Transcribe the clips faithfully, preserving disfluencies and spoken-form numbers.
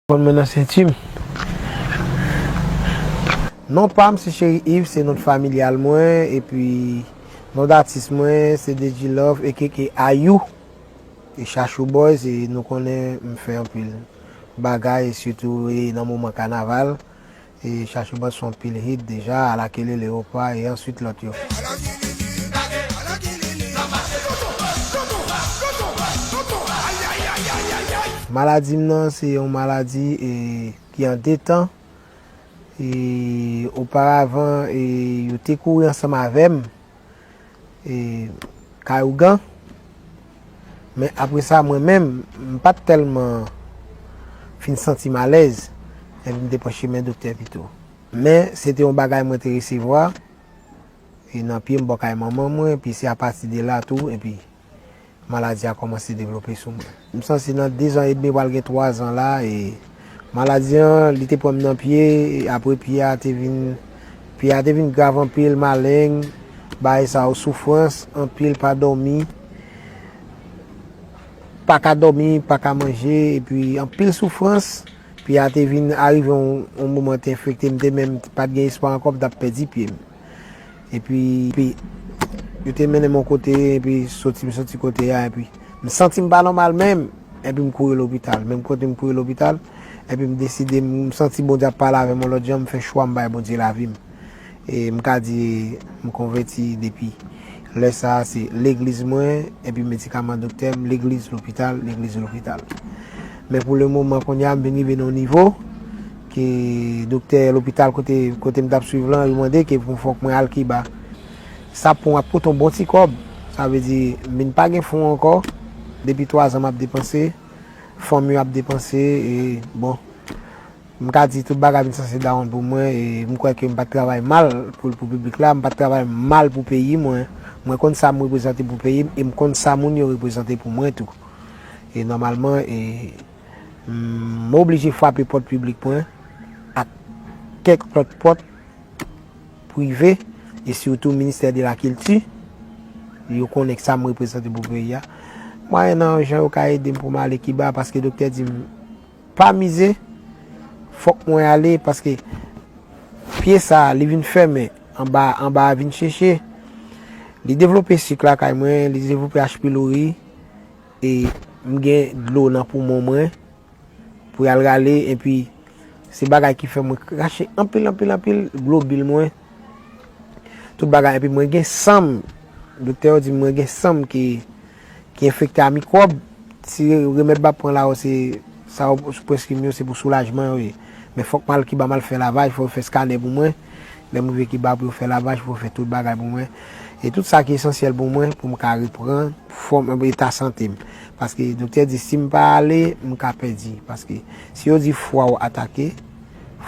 Konn mwen nan senti m. Non pa m se Cheri Yves, se non familyal mwen, epi non datis mwen se Deji Love, aka Ayou. E Chachou Boys, e nou konnen m fè anpil bagay, e sitou e nan moman kanaval. E Chachou Boys fè anpil hit deja, Ala Kelele, Opa, e answit lòt yo. Maladi m nan se yon maladi e, ki an de tan. E oparavan, e, yo te kouri ansanm avè m, e, kay ougan. Men apre sa, mwen menm, m pa t tèlman fin santi m alèz, epi m te pran chemen doktè pito. Men se te yon bagay mwen te resevwa, e nan pye m bò kay manman mwen, epi se apati de la tou, epi maladi a kòmanse devlope sou mwen. M santi nan de zan edmi pral gen twa zan la, e maladi an, li te pran m nan pye, e apre pye a te vin, pye a te vin grav anpil, maleng, bagay sa yo, soufrans, anpil pa dòmi, pa ka dòmi, pa ka manje, epi anpil soufrans. Pye a te vin arive yon, yon moman te enfekte, m te menm pa t gen espwa ankò m t ap pèdi pye m. Epi, epi yo te mennen m yon kote, epi soti m soti kote a, epi m santi m pa nòmal menm, epi m kouri lopital. Menm kote m kouri lopital, epi m deside, m santi Bondye ap pale avè m yon lòt jan, m fè chwa m bay Bondye lavi m. E m ka di m konvèti depi lè sa a, se legliz mwen, epi medikaman doktè m, legliz, lopital, legliz, lopital. Men pou le moman, kounye a, m vin rive nan yon nivo ke doktè lopital kote, kote m t ap swiv lan, yo mande ke pou fòk mwen al Kiba. Sa pou m ap pote yon bon ti kòb. Sa vle di, m vin pa gen fon ankò. Depi twa zan m ap depanse, fanmi yo ap depanse, e bon. M ka di tout bagay vin sanse dawonn pou mwen, e m kwè ke m pa t travay mal pou, pou piblik la, m pa t travay mal pou peyi mwen. Mwen konn sa m reprezante pou peyi m, e m konn sa moun yo reprezante pou mwen tou. E nòmalman, e, m oblije frape pòt piblik mwen ak kèk lòt pòt prive, e sitou Ministè de la Kilti. Yo konnen sa m reprezante pou peyi a. Mwayennan jan yo ka ede m pou m ale Kiba, paske doktè di m, pa mize, fòk mwen ale paske pye sa a, li vin fèmen, anba, anba a vin cheche. Li devlope sik lakay mwen, li devlope H. pylori, e m gen dlo nan poumon mwen pou y al rale, epi se bagay ki fè mwen krache anpil, anpil, anpil globil mwen. Tout bagay, epi mwen gen san m, doktè yo di m mwen gen san m ki, ki enfekte a mikwòb. Ti remèd m ap pran la yo, se sa yo sou preskri m yo, se pou soulajman yo ye. Men fòk m al Kiba, m al fè lavaj, fò yo fè skanè pou mwen. Lè m rive Kiba pou yo fè lavaj, pou yo fè tout bagay pou mwen. E tout sa ki esansyèl pou mwen, pou m ka reprann fòm, eta sante m. Paske doktè di si m pa ale, m ka pèdi. Paske si yo di fwa w atake,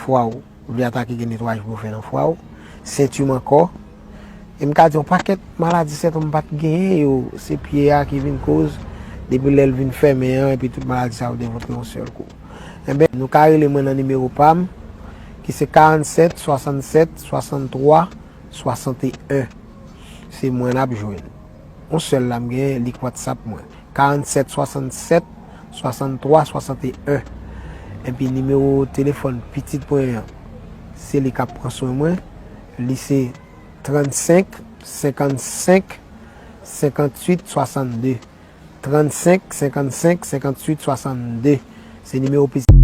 fwa w vle atake, gen netwayaj pou yo fè nan fwa w, senti m ankò. E m ka di yon pakèt maladi sètòm m pa t genyen yo, se pye a ki vin koz, depi lè l vin fèmen an, epi tout maladi sa yo devlope yon sèl kou. Enben, nou ka rele mwen nan nimewo pa m, ki se karannsèt swasannsèt swasanntwa swasanteyen. Se mwen n ap jwenn. Yon sèl la m genyen, li k WhatsApp mwen. karannsèt swasannsèt swasanntwa swasanteyen. Epi nimewo telefòn pitit mwen an, se li k ap pran swen mwen. Li se trannsenk senkannsenk senkantuit swasannde. Trannsenk senkannsenk senkantuit swasannde. Se nimewo pitit.